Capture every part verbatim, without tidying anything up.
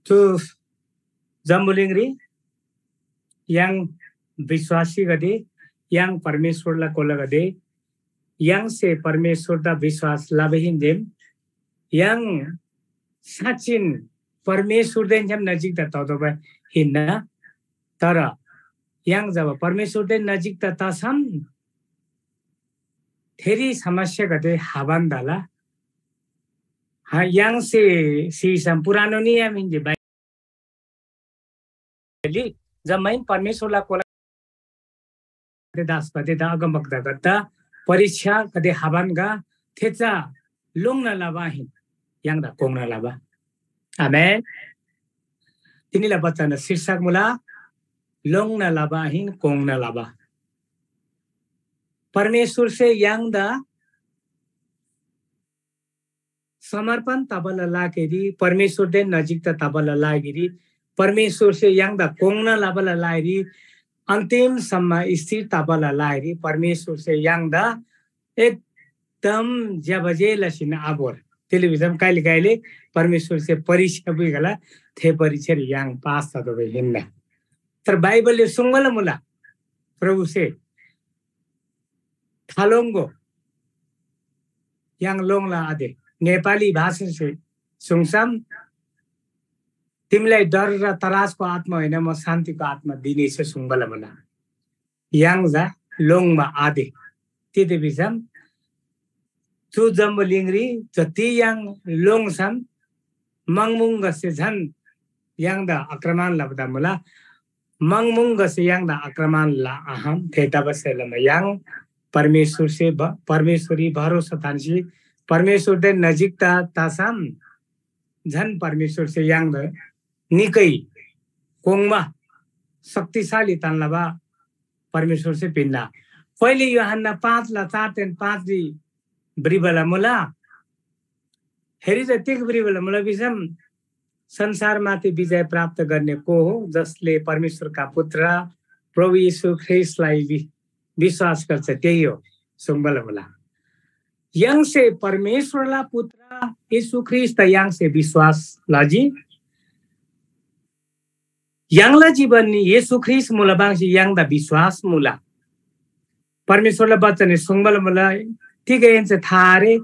चु जम्‍बुलिङरी य्‍हाङ विश्‍वासीगदे, य्‍हाङ परमेश्‍वरला कोलागदे, य्‍हाङसे परमेश्‍वरदा विश्‍वास लबा हिन्‍देम य्‍हाङ साँच्‍चिन परमेश्‍वरदेन छ्‌याम नजिकदा ततोःबा हिन्‍ना। तर य्‍हाङ जब परमेश्‍वरदेन नजिकदा तसम थेरी समस्यागदे हाबान तला। हा, य्‍हाङसे सिसम पुरानो नियम हिन्‍जी बाइबलरी जम्‍माइन परमेश्‍वरला कोला दासगदेदा अगमवक्तागदेदा परीक्षागदे हाबान गा, थेचा लोङ्‌ना लबा आहिन, य्‍हाङदा कोङ्‌ना लबा। आमेन। तिनीला बचन शीर्षक मुला, लोङ्‌ना लबा आहिन, कोङ्‌ना लबा। परमेश्‍वरसे य्‍हाङदा समर्पण तबाला लागिरी, परमेश्‍वरदेन नजिकता तबाला लागिरी, परमेश्‍वरसे य्‍हाङदा कोङ्‌ना लबाला लागिरी, अन्तिमसम्म स्थिर तबाला लागिरी परमेश्‍वरसे य्‍हाङदा एकदम ज्‍यबा जे लसीन आभोर। त्यसले भिसम कहिले कहिले परमेश्‍वरसे परीक्षा पुइगला, थे परीक्षारी य्‍हाङ पास ततोःबा हिन्‍ना। तर बाइबलले सुङ्बाला मुला, प्रभुसे थालोङ्‍गो य्‍हाङ लोङ्‌ला आदे। नेपाली भाषासे सुङसम तिमीलाई डर र तरासको आत्मा होइन, म शान्तिको आत्मा दिनेछु सुङ्बाला मुला। य्‍हाङ जा लोङ्‌बा आदे। तिथे भिसम चु जम्‍बुलिङरी जति य्‍हाङ लोङ्‌सम मङमुङगसे झन य्‍हाङदा आक्रमण लबा मुला। मङमुङगसे य्‍हाङदा आक्रमण लआहम। थेतबासेलमा य्‍हाङ परमेश्‍वरसे भ-, परमेश्‍वररी भरोसा थान्‍सी परमेश्‍वरदेन नजिकता तसम झन परमेश्‍वरसे य्‍हाङदा निकै कोङ्बा शक्तिशाली तान लबा परमेश्‍वरसे पिन्‍ना। पहिले यूहन्‍ना पाँचला चारदेन पाँचरी भ्रिबाला मुला। हेरी चाहिँ तिग भ्रिबाला मुला भिसम संसारमाथि विजय प्राप्त गर्ने को हो, जसले परमेश्‍वरका पुत्र प्रभु येशू ख्रीष्‍टलाई वि-, विश्‍वास गर्छ, त्यही हो सुङ्बाला मुला। य्‍हाङसे परमेश्‍वरला पुत्र येशू ख्रीष्‍टदा य्‍हाङसे विश्‍वास लजी। य्‍हाङला जीवन येशू ख्रीष्‍ट मुला बाङसे य्‍हाङदा विश्‍वास मुला। परमेश्‍वरला वचनरी सुङ्बाला मुला, तिग एन्‍से था आरे,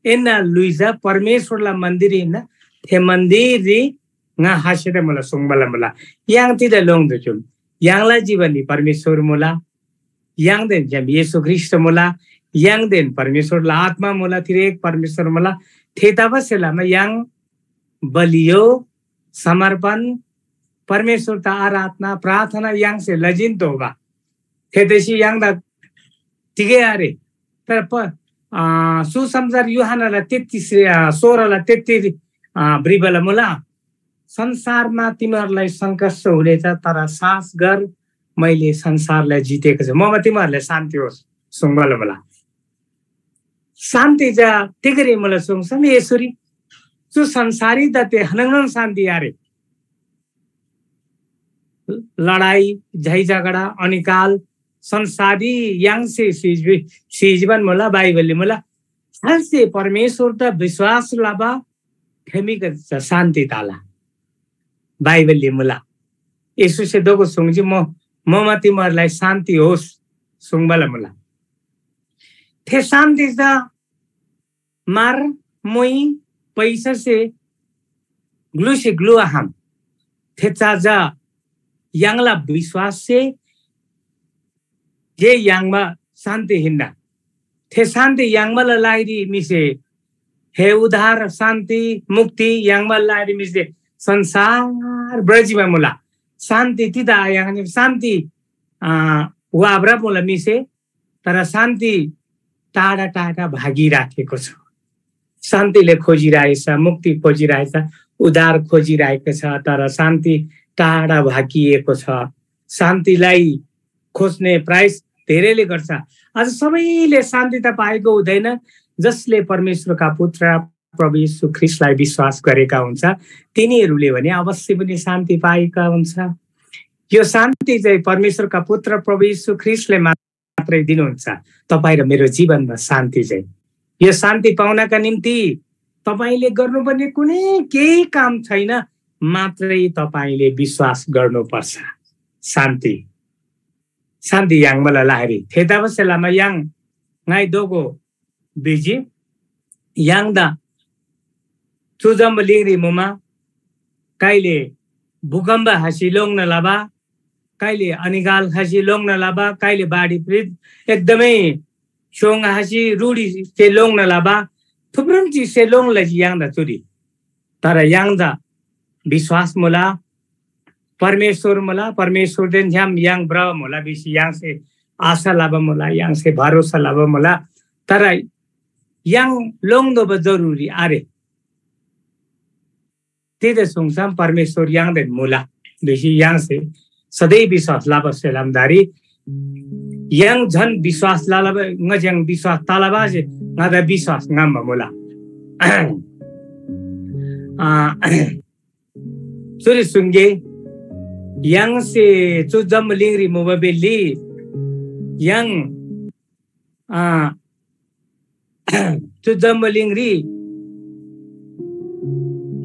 एन्‍ना ल्‍हुइ चा परमेश्‍वरला मन्‍दिर हिन्‍ना, थे मन्‍दिररी ङा हासेदा मुला सुङ्बाला मुला। य्‍हाङ तिदा लोङ्‌दो चुम? य्‍हाङला जीवनरी परमेश्‍वर मुला, य्‍हाङदेन छ्‌याम येशू ख्रीष्‍ट मुला, य्‍हाङदेन परमेश्‍वरला आत्‍मा मुला, तिरेक परमेश्‍वर मुला। थेतबासेलमा य्‍हाङ बलियो, समर्पण, परमेश्‍वरदा आराधना, प्रार्थना य्‍हाङसे लजिन तोःबा। थेतसी य्‍हाङदा तिगै आरे। तर प-, अ, सुसमाचार यूहन्‍नाला तेत्तिस, अ, सोह्रला तेत्तिस, अ, भ्रिबाला मुला, संसारमा तिमीहरूलाई सङ्घर्ष हुनेछ, तर साहस गर, मैले संसारलाई जितेको छु। ममा तिमीहरूलाई शान्ति होस्, सुङ्बाला मुला। शान्ति जा तिगरी मुला सुङसम येशूरी। चु संसारी दा ते हनङनङ शान्ति आरे। लडाई, झै झगडा, अनिकाल, संसारी य्‍हाङसे सिज-, सिजबान मुला, बाइबलले मुला। खाससे परमेश्‍वरदा विश्‍वास लबा थेमीगदे चा शान्ति तला। बाइबलले मुला। येशूसे दोगो सुङ्जी, म, ममा तिमीहरूलाई शान्ति होस्, सुङ्बाला मुला। थे शान्ति चा मार, मोइ, पैसासे ग्‍लुसे ग्‍लु आखम। थे चा जा य्‍हाङला विश्‍वाससे जे याङ्बा शान्ति हिन्‍ना। थे शान्ति याङ्बाला लागिरी म्‍हिसे हे उद्धार, शान्ति, मुक्ति याङ्बाला लागिरी म्‍हिसे संसार ब्रजिबा मुला। शान्ति तिदा आयाङ्नी, शान्ति, अ, वाब्रा मुला म्‍हिसे, तर शान्ति टाढा टाढा भागिराखेको छ। शान्तिले खोजिरहेछ, मुक्ति खोजिरहेछ, उद्धार खोजिरहेको छ, तर शान्ति टाढा भागिएको छ। शान्तिलाई खोज्ने प्रयास धेरैले गर्छ। आज सबैले शान्ति त पाएको हुँदैन। जसले परमेश्वरका पुत्र प्रभु येशू ख्रीष्टलाई विश्वास गरेका हुन्छ, तिनीहरूले भने अवश्य पनि शान्ति पाएका हुन्छ। यो शान्ति चाहिँ परमेश्वरका पुत्र प्रभु येशू ख्रीष्टले मात्रै दिनुहुन्छ। तपाईँ र मेरो जीवनमा शान्ति चाहिँ, यो शान्ति पाउनका निम्ति तपाईँले गर्नुपर्ने कुनै केही काम छैन, मात्रै तपाईँले विश्वास गर्नुपर्छ। शान्ति, शान्ति याङ्बाला लागिरी। थेतबासेलमा य्‍हाङ ङाइ दोगो भिजी, य्‍हाङदा चु जम्‍बुलिङरी मुमा, काइले भूकम्प खसी लोङ्‌ना लबा, काइले अनिकाल खसी लोङ्‌ना लबा, काइले बाढी पीडित एकदमै स्‍योङ खसी रुढी से लोङ्‌ना लबा, थुप्रोन चिज से लोङ् लजी य्‍हाङदा चुरी। तर य्‍हाङदा विश्‍वास मुला, परमेश्‍वर मुला, परमेश्‍वरदेन छ्‌याम य्‍हाङ भ्रबा मुला भिसी य्‍हाङसे आशा लबा मुला, य्‍हाङसे भरोसा लबा मुला। तर य्‍हाङ लोङ्‌तोःबा जरुरी आरे। तिग्‍दा सुङसम परमेश्‍वर य्‍हाङदेन मुला भिसी य्‍हाङसे सधैँ विश्‍वास लबा सेलमदारी य्‍हाङ झन विश्‍वास ललबा, ङज्‍याङ विश्‍वास तलबासे ङादा विश्‍वास ङम्‍बा मुला। आ, चुरी सुङ्गे, य्‍हाङसे चु जम्‍बुलिङरी मुबा बेल्‍ली य्‍हाङ, आ, चु जम्‍बुलिङरी,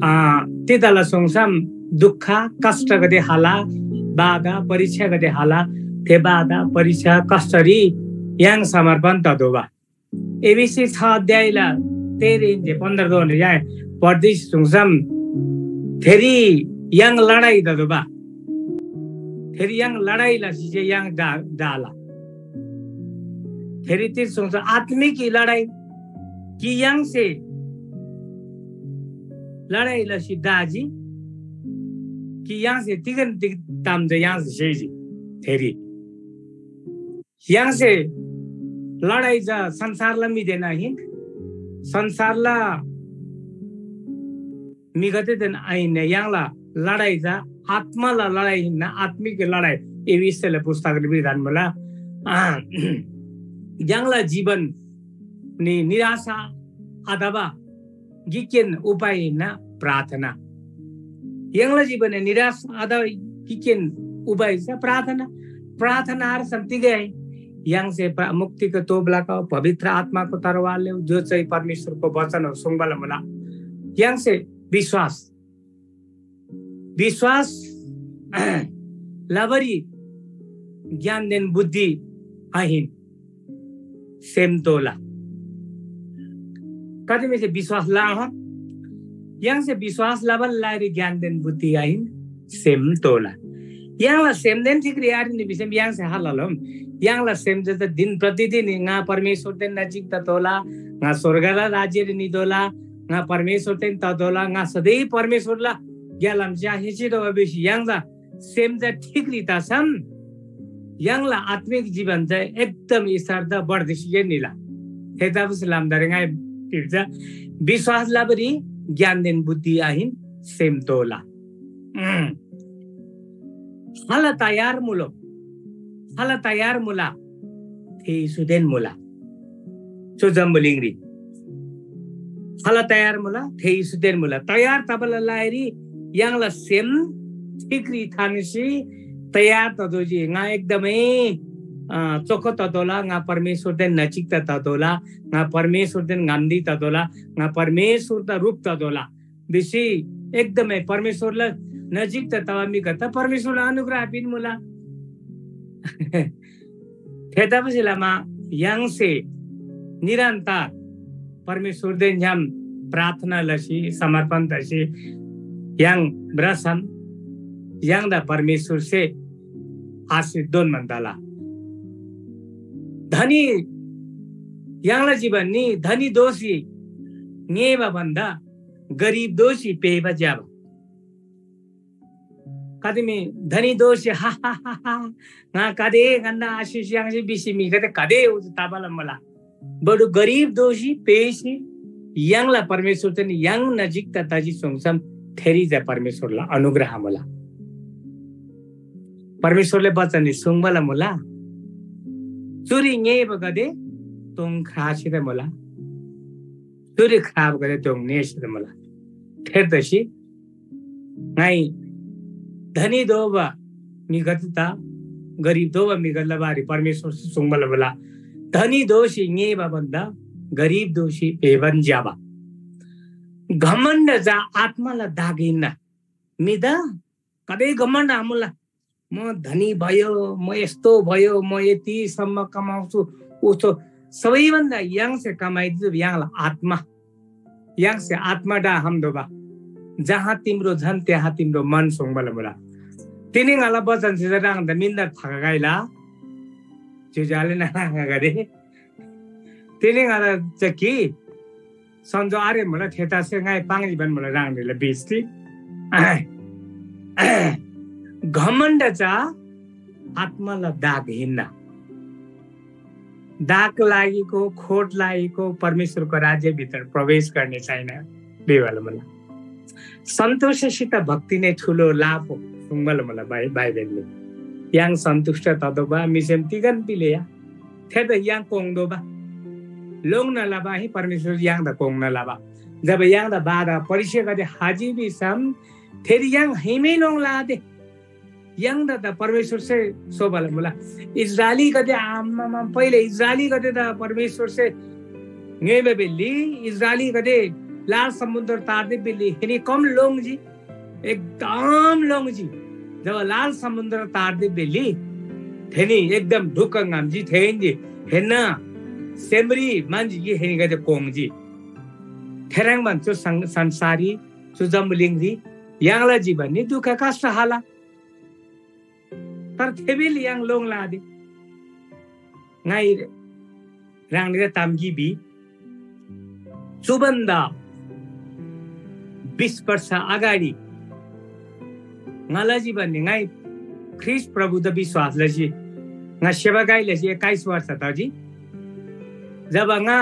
आ, तितला सोङसम दुःख कष्टगदे हाला, बाधा परीक्षागदे हाला, थे बाधा परीक्षा कष्टरी य्‍हाङ समर्पण ततोःबा। एबीसी छ अध्यायला तेह्र इन्‍जे पन्ध्र दोन या पढ्दै सुङसम थेरी य्‍हाङ लडाइ ततोःबा। थेरी य्‍हाङ लडाइ लसी जे य्‍हाङ डा-, डाला। थेरी तिग सुङसम आत्मिक लडाइ कि य्‍हाङसे लडाइ लसी डाजी कि य्‍हाङसे तिगन तिग ताम जे य्‍हाङसे सेजी। थेरी य्‍हाङसे लडाइ चा संसारला म्‍हिदेन आहिन, संसारला म्‍हिगदेदेन आहिन। य्‍हाङला लडाइ चा आत्‍माला लडाइ हिन्‍ना, आत्‍मिक लडाइ। एफिसीला पुस्तकरी भ्रिदान मुला, आ, य्‍हाङला जीवन नि निराशा अथवा गिककेन उपाय हिन्‍ना प्रार्थना। य्‍हाङला जीवनरी निराश अथवा गिककेन उपाय चा प्रार्थना। प्रार्थना आरसम तिगै आहिन। य्‍हाङसे प्रा-, मुक्तिको तोप लका, पवित्र आत्माको तरवार लेउ, जो चाहिँ परमेश्‍वरको वचन हो, सुङ्बाला मुला। य्‍हाङसे विश्‍वास, विश्‍वास लबारी ज्ञानदेन बुद्धि आहिन, सेम तोःला। कति म्‍हिसे विश्‍वास लआखम, य्‍हाङसे विश्‍वास लबाला लागिरी ज्ञानदेन बुद्धि आहिन, सेम तोःला। य्‍हाङला सेमदेन ठिकरी आरेनी भिसम य्‍हाङसे हाललोम। य्‍हाङला सेम जस्ता दिन प्रतिदिन ङा परमेश्‍वरदेन नजिक ततोःला, ङा स्‍वर्गला राज्‍यरी नितोःला, ङा परमेश्‍वरदेन ततोःला, ङा सधैँ परमेश्‍वरला ग्‍यालाम च्‍याखेसी तोःबा भिसी य्‍हाङदा सेम चा ठिकरी तसम य्‍हाङला आत्मिक जीवन चा एकदम स्तर दा बढ्दैसी निला। थेतबासेलमा दारे ङाइ भिब्जा विश्वास लबारी ज्ञानदेन बुद्धि आहिन, सेम तोःला। उम्। खाल तयार मुलो, खाल तयार मुला, थे येशूदेन मुला। चु जम्‍बुलिङरी खाल तयार मुला, थे येशूदेन मुला। तयार तबाला लागिरी य्‍हाङला सेम ठिकरी थान्‍सी तयार ततोःजी। ङा एकदमै, अ, चोखो ततोःला, ङा परमेश्‍वरदेन नजिकता ततोःला, ङा परमेश्‍वरदेन ङामदी ततोःला, ङा परमेश्‍वरदा रूप ततोःला भिसी एकदमै परमेश्‍वरला नजिकता तबा म्‍हिगदेदा परमेश्‍वरला अनुग्रह पिन्‍मुला। थेतबासेलमा य्‍हाङसे निरन्तर परमेश्‍वरदेन छ्‌याम प्रार्थना लसी, समर्पण तसी य्‍हाङ भ्रसम य्‍हाङदा परमेश्‍वरसे आशिष दोन्‍बान तला। धनी य्‍हाङला जीवन नि धनी दोसी ङेबा भन्दा गरिब दोसी पेबा ज्‍यबा। कति म्‍हि धनी दोसी हा, हा, हा, हा, ङा कदे ङन्‍ना आशिष याङ्सी भिसी म्‍हिगदे कदे उज तबाला मुला। बरु गरिब दोसी पेसी य्‍हाङला परमेश्‍वर चाहिँ य्‍हाङ नजिकता तजी सुङसम थेरी जा परमेश्‍वरला अनुग्रह मुला। परमेश्‍वरले बचनरी सुङ्बाला मुला। चुरी ङ्‌येबगदे तोङ ख्रासीदा मुला। चुरी ख्राबगदे तोङ नेसीदा मुला। थेतसी ङाइ धनी दोबा म्‍हिगदेदा गरिब दोबा म्‍हिगदेला बारे परमेश्‍वरसे सुङ्बाला मुला। धनी दोसी ङ्‌येबा भन्दा गरिब दोसी पेबान ज्‍यबा। घमण्ड चा आत्माला दाग हिन्ना। म्‍हिदा कतै घमण्ड आमुला। म धनी भयो, म यस्तो भयो, म यतिसम्म कमाउँछु, उस्तो। सबैभन्दा य्‍हाङसे कमाइ य्‍हाङला आत्मा। य्‍हाङसे आत्मा डा हमदोबा। जहाँ तिम्रो धन, त्यहाँ तिम्रो मन सुङ्बल मुला। तिनी ङाला बचन से राङ द मिन्दा थाका गाइला। ज्‍योज्‍यो आले नाना आङागदे। तिनी ङाला चा कि सन्‍जो आरे मुला, थेतसे ङाइ पाङ्जी बन मुला राङनीला बिस्ती। घमण्ड चा आत्माला दाग हिन्ना। दाग लागेको, खोट लागेको परमेश्वरको राज्यभित्र प्रवेश गर्ने छैन भिबल मुला। सन्तोषसित भक्ति नै ठुलो लाभ हो सुङ्बल मुला बाइ-, बाइबलले। य्‍हाङ सन्तुष्ट ततोबा मिसेम तिगन पिलेया थेदा य्‍हाङ कोङ्दोबा। लोङ्ना लबा हि परमेश्वर य्‍हाङदा कोङ्ना लबा। जब य्‍हाङदा बाधा परीक्षागदे हाजी भिसम थेरी य्‍हाङ हिमै लोङ्ला आते। य्‍हाङदा त परमेश्वरसे सोबाला मुला। इस्राएलीगदे आमामा पहिले इस्राएलीगदे त परमेश्वरसे ङ्‌योइबा बेल्‍ली इस्राएलीगदे लाल समुद्र तार्दे बेल्‍ली हिनी कम लोङ्जी, एकदम लोङ्जी। जब लाल समुद्र तार्दे बेल्‍ली थेनी एकदम ढुक्क ङ्‌हाम्‍जी, थेन्‍जी हेन्‍ना सेमरी म्‍हन्‍जी कि हेनीगदे कोङ्जी। थेह्रङ्बान चु सं-, संसारी चु जम्‍बुलिङरी य्‍हाङला जीवननी दुःख कष्ट हाला। तर थेबेल य्‍हाङ लोङ्ला आदि। ङाइ ह्राङनीदा ताम गिबी चुबन्‍दा बिस वर्ष अगाडि ङाला जीवननी ङाइ ख्रीष्‍ट प्रभुदा विश्‍वास लसी ङा सेवा गाइ लसी एक्काइस वर्ष तजी। जब ङा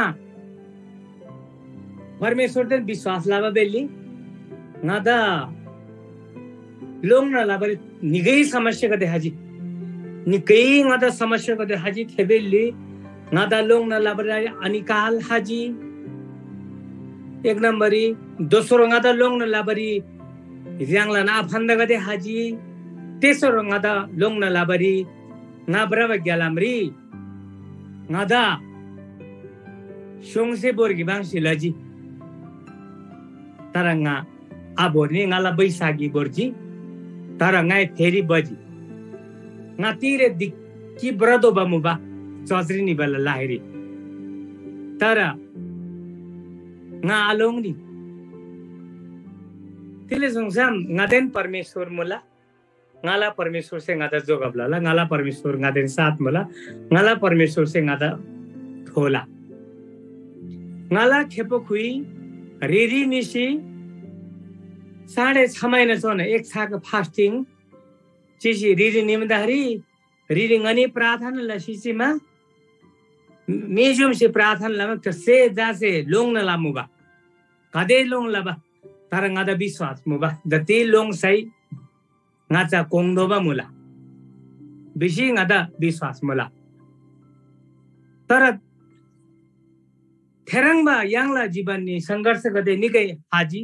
परमेश्‍वरदेन विश्‍वास लबा बेल्‍ली ङादा लोङ्ना लबारी निकै समस्यागदे हाजी। निकै ङादा समस्यागदे हाजी। थे बेल्‍ली ङादा लोङ्ना लबारी अनिकाल हाजी। एक नम्बररी दोस्रो ङादा लोङ्ना लबारी ह्राङलान आफन्‍दागदे हाजी। तेस्रो ङादा लोङ्ना लबारी ङा भ्रबा ग्‍यालामरी ङादा स्‍योङसे बोर्गी बाङ्सी लजी। तर ङा आभोर्नी ङाला बैशाखी भोर्जी, तर ङाइ फेरी भजी। ङा तिरे दिक्की भ्रतोःबा मुबा चजरी निबाला लाहेरी। तर ङा आलोङ्नी। तिले सुङसम ङादेन परमेश्‍वर मुला। ङाला परमेश्‍वरसे ङादा जोगब लला, ङाला परमेश्‍वर ङादेन साथ मुला, ङाला परमेश्‍वरसे ङादा थोला। ङाला खेपो खुइ रिरी निसी साढे छ महिना सोना एक छाक फास्टिङ चिसी रिरी निम्दारी रिरी ङनी प्रार्थना लसी चिमा मेजुमसे प्रार्थना लमा से जासे लोङ्ना लामुबा। कदे लोङ लबा, तर ङादा विश्वास मुबा। जति लोङ सै ङाचा कोङ्दोबा मुला भिसी ङादा विश्वास मुला। तर थेह्रङ्बा य्‍हाङला जीवननी संघर्षगदे निकै हाजी।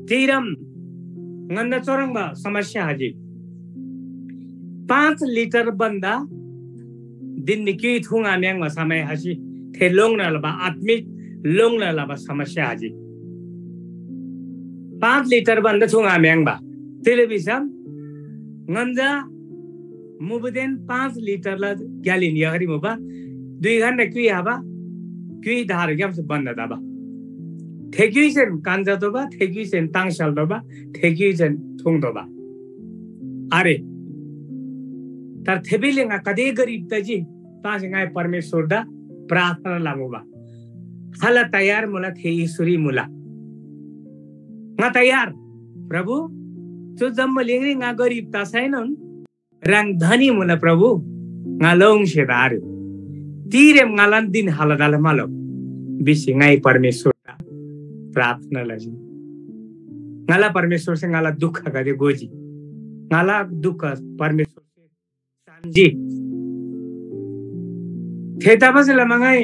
तिरम ङन्‍दा चोरङ्बा समस्या हाजी। पाँच लिटर भन्दा दिननी क्युइ थुङ आम्‍याङ्बा समय हाजी। थे लोङ्ना लबा आत्मिक लोङ्ना लबा समस्या हाजी। पाँच लिटर भन्दा थुङ आम्‍याङ्बा। तिले भिसम ङन्‍जा मुबुदेन पाँच लिटरला ग्‍यालिन यहरी मुबा दुई घण्‍टा क्युइ हाबा क्युइ धारग्‍यामसे बन्‍द तबा। थे क्युइसेन कान्‍जा तोबा, थे क्युइसेन ताङस्‍याल तोबा, थे क्युइसेन थुङ तोबा। आरे, तर थेबेले ङा कदे गरिब तजी, तासे ङाइ परमेश्‍वरदा प्रार्थना लमुबा। खाला तयार मुला थे येशूरी मुला। ङा तयार, प्रभु, चु जम्‍बुलिङरी ङा गरिब तसैनोन ह्राङ धनी मुला प्रभु, ङा लोङ्से धारे। तिरेम ङालान दिन हालत आलमालो भिसी ङाइ परमेश्‍वरदा प्रार्थना लजी। ङाला परमेश्‍वरसे ङाला दुःखगदे गोजी। ङाला दुःख परमेश्‍वरसे सान्‍जी। थेतबासेलमा ङाइ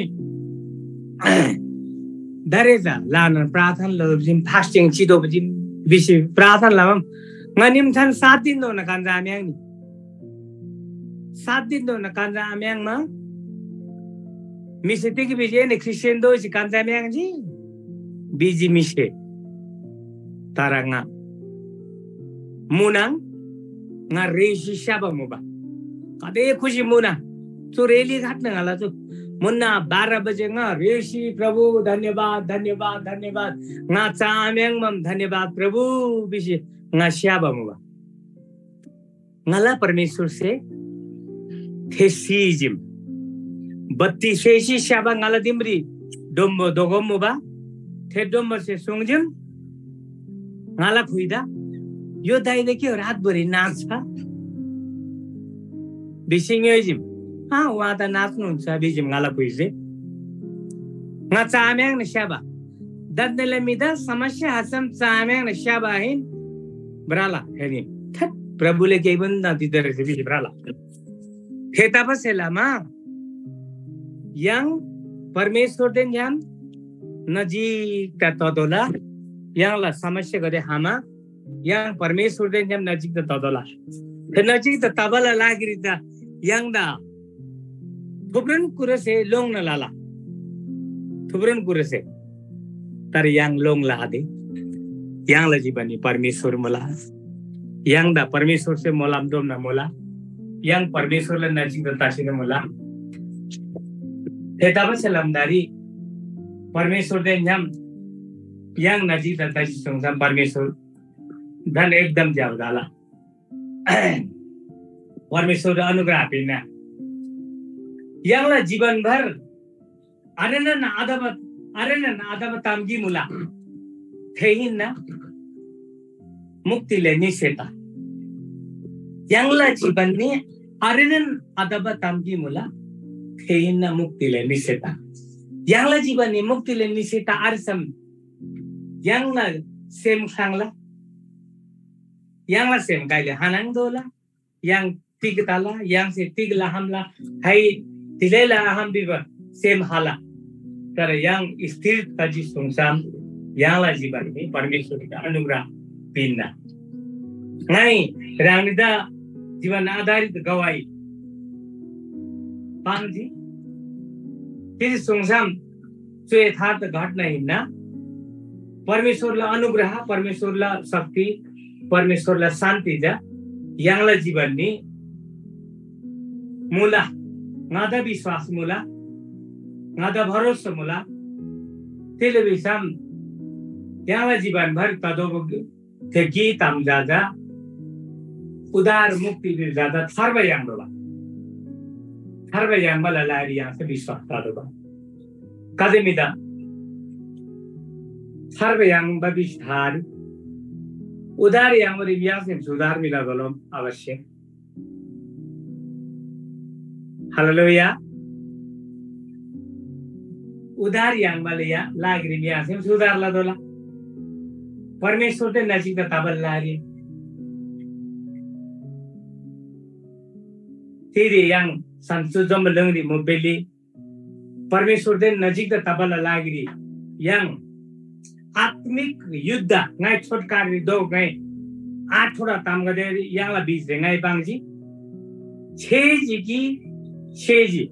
दारेजा लाना प्रार्थना लबजिम, फास्टिङ चितोबजिम भिसी प्रार्थना लबम ङा निम्‍थान सात दिनधोना कान्‍जा आम्‍याङ्नी। सात दिनधोना कान्‍जा आम्‍याङ्मा म्‍हिसे तिग भिजी, एनी ख्रीष्‍टियान दोःसी कान्‍चा म्‍याङ्जी? भिजी म्‍हिसे। तर ङा मुनाङ, ङा रेःसी स्‍याबा मुबा। कदे खुसी मुना। चु रेली घाट्न ङाला चु। मुन्‍ना बाह्र बजे ङा रेःसी, प्रभु धन्यवाद, धन्यवाद, धन्यवाद। ङा चाम्‍याङ्‌बाम धन्यवाद प्रभु भिसी ङा स्‍याबा मुबा। ङाला परमेश्‍वरसे थे सिजीम। बत्ती स्‍हेसी स्‍याबा ङाला दिमरी डोम्‍बो दोगोम मुबा। थे डोम्‍बोसे सुङ्जीम, ङाला खुइदा, यो दाइदा के हो रातभरि नाच्‍छ? भिसी ङ्‌योइजीम। अँ, उहाँ त नाच्‍नुहुन्छ भिजीम ङाला खुइसे। ङा चाम्‍याङ्‌ना स्‍याबा। दान्‍देला म्‍हिदा समस्या हसम चाम्‍याङ्‌ना स्‍याबा आहिन, भ्रला। थेनी थेट प्रभुले केही पनि नदिँदो रहेछ भिसी भ्रला। थेतबासेलमा य्‍हाङ परमेश्‍वरदेन छ्‌याम नजिकता ततोःला। य्‍हाङला समस्यागदे हामा य्‍हाङ परमेश्‍वरदेन छ्‌याम नजिकता ततोःला। थे नजिकता तबाला लागिरी चा य्‍हाङदा थुप्रोन कुरोसे लोङ्‌ना लला। थुप्रोन कुरोसे। तर य्‍हाङ लोङ्‌ला आदे। य्‍हाङला जीवनरी परमेश्‍वर मुला। य्‍हाङदा परमेश्‍वरसे मोलम दोम्‍ना मुला। य्‍हाङ परमेश्‍वरला नजिकदा तसीन मुला। थेतबासेलमदारी परमेश्‍वरदेन छ्‌याम य्‍हाङ नजिकदा तसी सुङसम परमेश्‍वर धन एकदम ज्‍यबा तला। परमेश्‍वरला अनुग्रह पिन्‍ना। य्‍हाङला जीवनभर आरेनन आदब, आरेनन आदब ताम गी मुला। थे हिन्‍ना मुक्तिले निसेता। य्‍हाङला जीवननी आरेनन आदब ताम गी मुला। थे हिन्‍ना मुक्तिले निसेता। य्‍हाङला जीवननी मुक्तिले निसेता आरेसम य्‍हाङला सेम ख्राङ्ला। य्‍हाङला सेम गाइले हानाङ दोला। य्‍हाङ तिग तला, य्‍हाङसे तिग लहमला, है तिगैला अहम भिबा सेम हाला। तर य्‍हाङ स्थिर तजी सुङसम य्‍हाङला जीवन मी परमेश्‍वरला अनुग्रह पिन्‍ना। ङाइ ह्राङनीदा जीवन आधारित गवाही पाङ्जी। तिग सुङसम चु यथार्थ घटना हिन्‍ना। परमेश्‍वरला अनुग्रह, परमेश्‍वरला शक्ति, परमेश्‍वरला शान्ति चा य्‍हाङला जीवननी मुला। ङादा विश्‍वास मुला, ङादा भरोसा मुला। तेले भिसम य्‍हाङला जीवनभर ततोःबा थे गे ताम चा चा उद्धार मुक्ति भिबा चा चा थार्बा याङ्तोःबा। थार्बा याङ्बाला लागिरी य्‍हाङसे विश्‍वास ततोःबा। कदे म्‍हिदा थार्बा याङ्बा भिसी थारी उद्धार याङ्बारी य्‍हाङसे सुधार मिला गलम अवश्य। हालेलुया। उद्धार याङ्बाले या लागिरी य्‍हाङसे सुधार लतोःला। परमेश्‍वरदेन नजिकता तबाला लागिरी। तिरी य्‍हाङ सन्‍चु जम्‍बुलिङरी मुबेली परमेश्‍वरदेन नजिकता तबाला लागिरी य्‍हाङ आत्मिक युद्ध ङाइ छोटकरी दो ङाइ आठवटा तामगदे य्‍हाङला बीचरी ङाइ पाङ्जी। छेजी कि छेजी?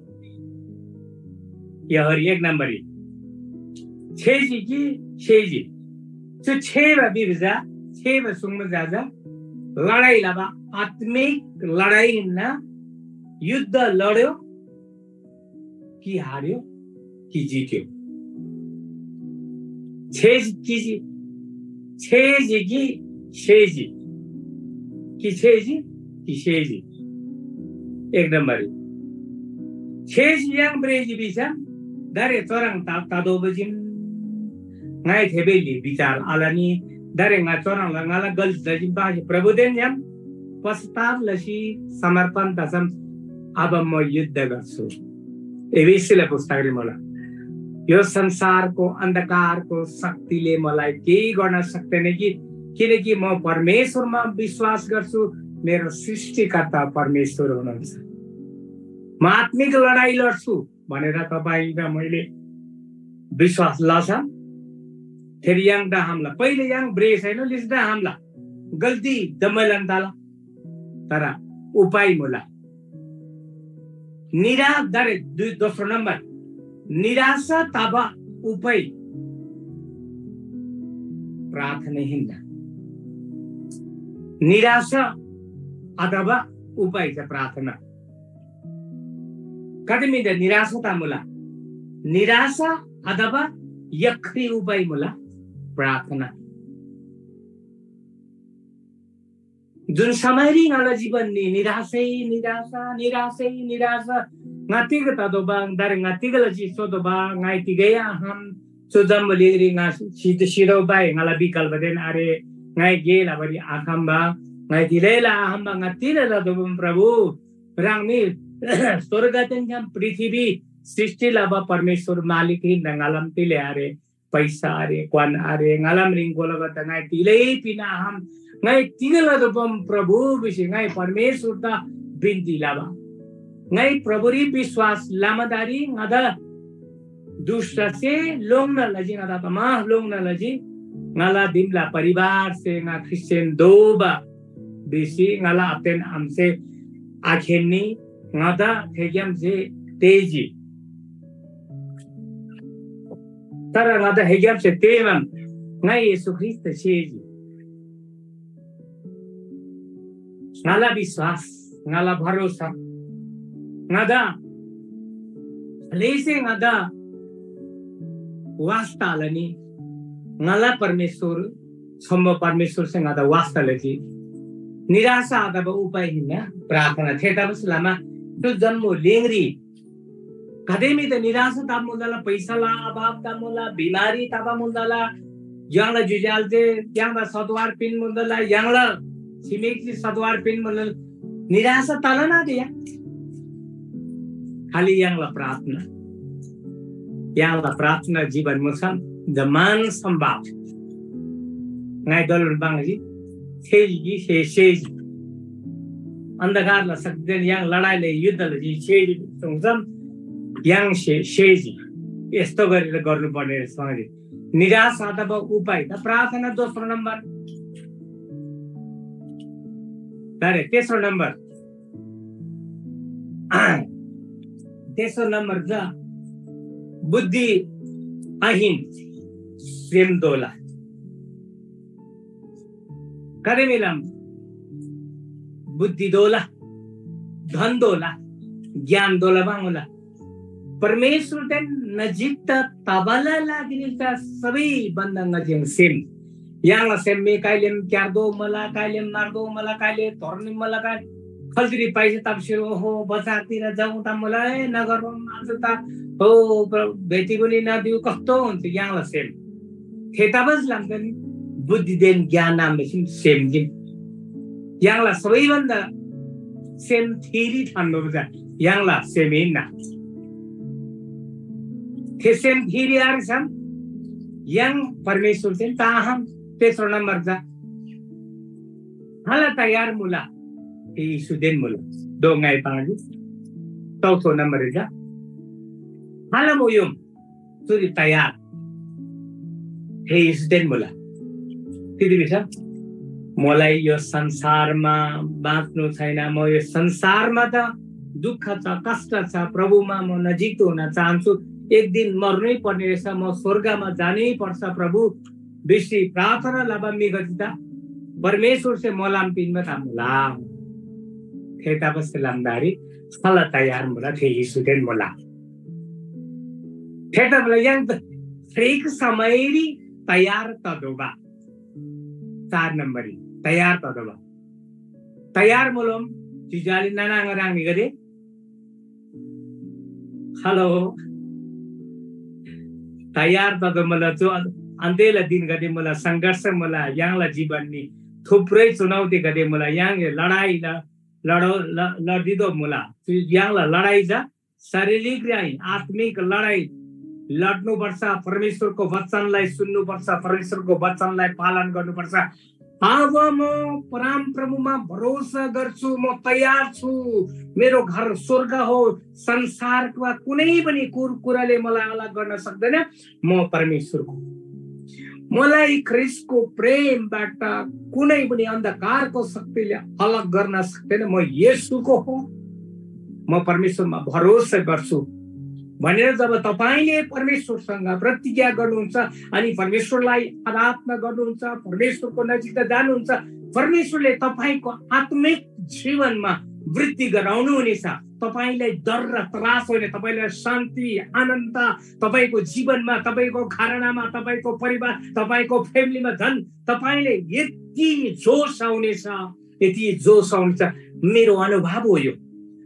यहर एक नम्बररी छेजी कि छेजी? चु छेबा बिबजा छेबा सुङ्बा जाजा लडाइ लबा आत्मिक लडाइ हिन्‍ना। युद्ध लड्यो कि हार्यो कि जित्यो? छेजी कि जि-, छेजी कि छेजी? कि छेजी कि छेजी? एक नम्बररी छेजी य्‍हाङ ब्रेजी भिसम दारे चोरङ ता-, तादोबजिम ङाइ थेबेली विचार आलनी। दारे ङा चोरङ ला ङाला गल्ती लजिम पासी प्रभुदेन य्‍हाङ पश्चाताप लसी समर्पण तसम अब म युद्ध गर्छु। एफिसीला पुस्तकरी मुला। यो संसारको अन्धकारको शक्तिले मलाई केही गर्न सक्दैन कि, किनकि म परमेश्वरमा विश्वास गर्छु, मेरो सृष्टिकर्ता परमेश्वर हुनुहुन्छ। म आत्मिक लडाइँ लड्छु भनेर तपाईँ र मैले विश्वास लछ। फेरि य्‍हाङ डाहमला, पहिले य्‍हाङ ब्रेस होइन लिस डाहमला, गल्ती जम्मैलान ताला, तर उपाय मुला। निराश दरे दुई, दोस्रो नम्बर निराशा तबा उपाय प्रार्थना हिन्ना। निराशा अथवा उपाय च प्रार्थना। कति मिन्‍दा निराशा ता मुला। निराशा अथवा यखरी उपाय मुला प्रार्थना। जुन समयरी ङाला जीवन नि निराशै निराशा, निराशै निराशा, ङा तिग ततोःबा, दारे ङा तिग लजी सोतोःबा, ङाइ तिगै आखम, चु जम्‍बुलिङरी ङा सित सितोःबाइ ङाला विकल्पदेन आरे, ङाइ गे लबारी आखम्‍बा, ङाइ तिलैला आखम्‍बा, ङा तिल लतोःबा प्रभु, ह्राङ मी स्‍वर्गदेन छ्‌याम पृथ्वी सृष्टि लबा परमेश्‍वर मालिक हिन्‍ना, ङालाम तिले आरे, पैसा आरे, क्‍वान आरे, ङालाम रिङ गोलगत ङाइ तिलै पिना आखम, ङाइ तिग लतोःबा प्रभु भिसी ङाइ परमेश्‍वरदा बिन्‍ती लबा। ङाइ प्रभुरी विश्‍वास लमादारी ङादा दुष्‍टसे लोङ्‌ना लजी, ङादा तमास लोङ्‌ना लजी। ङाला दिमला परिवारसे ङा ख्रीष्‍टियान दोबा भिसी ङाला आबादेन आमासे आखेन्‍नी, ङादा थेग्‍यामसे तेःजी। तर ङादा थेग्‍यामसे तेःबान ङाइ येशू ख्रीष्‍टदा सेजी। ङाला विश्‍वास, ङाला भरोसा, ङादा खालैसे ङादा वास्‍ता आलनी, ङाला परमेश्‍वर, सम्‍भव परमेश्‍वरसे ङादा वास्‍ता लजी। निराशा आतबा उपाय हिन्‍ना प्रार्थना। थेतबासेलमा चु जम्‍बुलिङरी गाते म्‍हिदा निराशा तबा मुला, पैसाला अभाव तबा मुला, बिमारी तबा मुला, य्‍हाङला जुजालसे य्‍हाङदा सत्‍वार पिन मुला, य्‍हाङला छिमेकसे सत्‍वार पिन मुला, निराशा तला ना दिया। खालि य्‍हाङला प्रार्थना, य्‍हाङला प्रार्थना जीवन मुसम जमान सम्भाव। ङाइ दलुन बाङ्जी, सेजी कि से सेजी। अन्धकारला शक्तिदेन य्‍हाङ लडाइँले युद्ध लजी सेजी सुङसम य्‍हाङ से सेजी। यस्तो गरेर गर्नुपर्ने रहेछ उहाँले। निराश अथवा उपाय त प्रार्थना दोस्रो नम्बर। अरे तेस्रो नम्बर। तेस्रो नम्बर त बुद्धि अहिन सेम दोला। करे मिलम बुद्धि दोला, धन दोला, ज्ञान दोला बाङोला। परमेश्वरदेन नजिकता तबाला लागिरी चा सबैभन्दा नजिक सेम। य्‍हाङला सेम मी काइलेम क्यार्दो मला, काइलेम मार्दो मला, काइले धर्नी मला, काइ खल्तिरी पैसा ताप्सिर ओहो बजारतिर जाउँ त मला, ए नगर आज त हो भेटी पनि नदिउ कस्तो हुन्छ य्‍हाङला सेम। थेतबासेलमा बुद्धिदेन ज्ञान नाम सेम सेम जिम। य्‍हाङला सबैभन्दा सेम थेरी थान्‍बा चा य्‍हाङला सेम हिन्‍ना। थे सेम थेरी आरे छम य्‍हाङ परमेश्‍वरदेन ताहम तेस्रो नम्बर चा खाल तयार मुला, थे येशूदेन मुला। दो ङाइ पाङजी। चौथो नम्बर चा खाल मुयुम चुरी तयार, थे येशूदेन मुला। तिदी भिसम, मोलाई यो संसारमा बाँच्नु छैन, म यो संसारमा त दुःख छ, कष्ट छ, प्रभुमा म नजिक हुन चाहन्छु। एक दिन मर्नै पर्ने रहेछ, म स्वर्गमा जानै पर्छ प्रभु भिसी प्रार्थना लबा म्‍हिगदे त परमेश्‍वरसे मोलाम पिन्‍बा ताम मुला। थेतबासेलमा दारी खाल तयार मुला, थे येशूदेन मुला। थेतबाला य्‍हाङ त हरेक समयरी तयार तदोबा। चार नम्बररी तयार तदोबा। तयार मुलोम जुजाली नाना आङा ह्राङनीगदे। हेलो। तयार तदो मुला जो अन्त्यला दिनगदे मुला, संघर्ष मुला, य्‍हाङला जीवननी थुप्रै चुनौतीगदे मुला, य्‍हाङ लडाइला लडो ल- लडिदो मुला। य्‍हाङला लडाइ जा शारीरिक रे आहिन, आत्मिक लडाइ लड्नुपर्छ। परमेश्वरको वचनलाई सुन्नुपर्छ, परमेश्वरको वचनलाई पालन गर्नुपर्छ। अब म परमप्रभुमा भरोसा गर्छु, म तयार छु। मेरो घर स्वर्ग हो। संसारका कुनै पनि कुर- कुराले मलाई अलग गर्न सक्दैन। म परमेश्वरको, मलाई ख्रीष्टको प्रेमबाट कुनै पनि अन्धकारको शक्तिले अलग गर्न सक्दैन। म येशूको हो। म परमेश्वरमा भरोसा गर्छु। भनेर जब तपाईँले परमेश्वरसँग प्रतिज्ञा गर्नुहुन्छ अनि परमेश्वरलाई आराधना गर्नुहुन्छ, परमेश्वरको नजिकता जानुहुन्छ, परमेश्वरले तपाईँको आत्मिक जीवनमा वृद्धि गराउनुहुनेछ। तपाईँलाई डर र त्रास होइन, तपाईँलाई शान्ति, आनन्द, तपाईँको जीवनमा, तपाईँको घरानामा, तपाईँको परिवार, तपाईँको फ्यामिलीमा झन् तपाईँले यति जोस आउनेछ, यति जोस आउनेछ। मेरो अनुभव हो यो।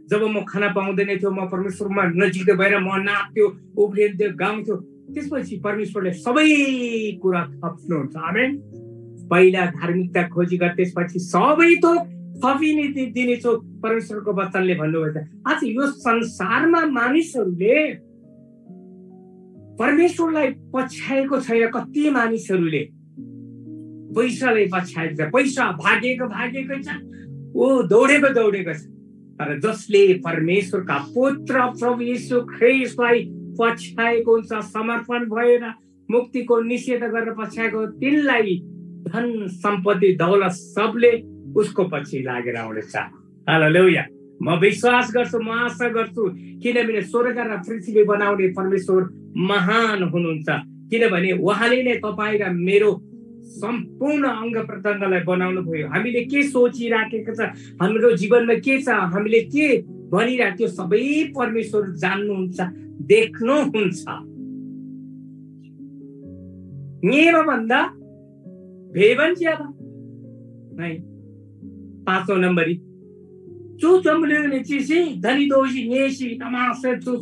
जब म खाना पाउँदैन थियो, म परमेश्वरमा नजिक भएर म नाच्थ्यो, उफ्रिन्थ्यो, गाउँथ्यो, त्यसपछि परमेश्वरले सबै कुरा थप्नुहुन्छ। आमेन। पहिला धार्मिकता खोजी गर, त्यसपछि सबै थोक थपिने दि-, दिनेछु, परमेश्वरको वचनले भन्नुभएको छ। आज यो संसारमा मानिसहरूले परमेश्वरलाई पछ्याएको छैन। कति मानिसहरूले पैसालाई पछ्याएको छ, पैसा भागेको भागेकै छ, ऊ दौडेको दौडेको छ। तर जसले परमेश्वरका पुत्र प्रभु येशू ख्रीष्टलाई पछ्याएको हुन्छ, समर्पण भएर मुक्तिको निषेध गरेर पछ्याएको, तिनलाई धन सम्पत्ति दौलत सबले उसको पछि लागेर आउनेछ। हालेलुया। म विश्वास गर्छु, म आशा गर्छु, किनभने स्वर्ग र पृथ्वी बनाउने परमेश्वर महान हुनुहुन्छ, किनभने उहाँले नै तपाईँ र मेरो सम्पूर्ण अङ्ग प्रत्यङ्गलाई बनाउनु भयो। हामीले के सोचिराखेको छ, हाम्रो जीवनमा के छ, हामीले के भनिरहेको, त्यो सबै परमेश्वर जान्नुहुन्छ, देख्नुहुन्छ। ङेमा भन्दा भेबन ज्यादा। है, पाँचौं नम्बरी, चु जम्बुलिङरी चिसी धनी दोसी ङेसी तमासे चु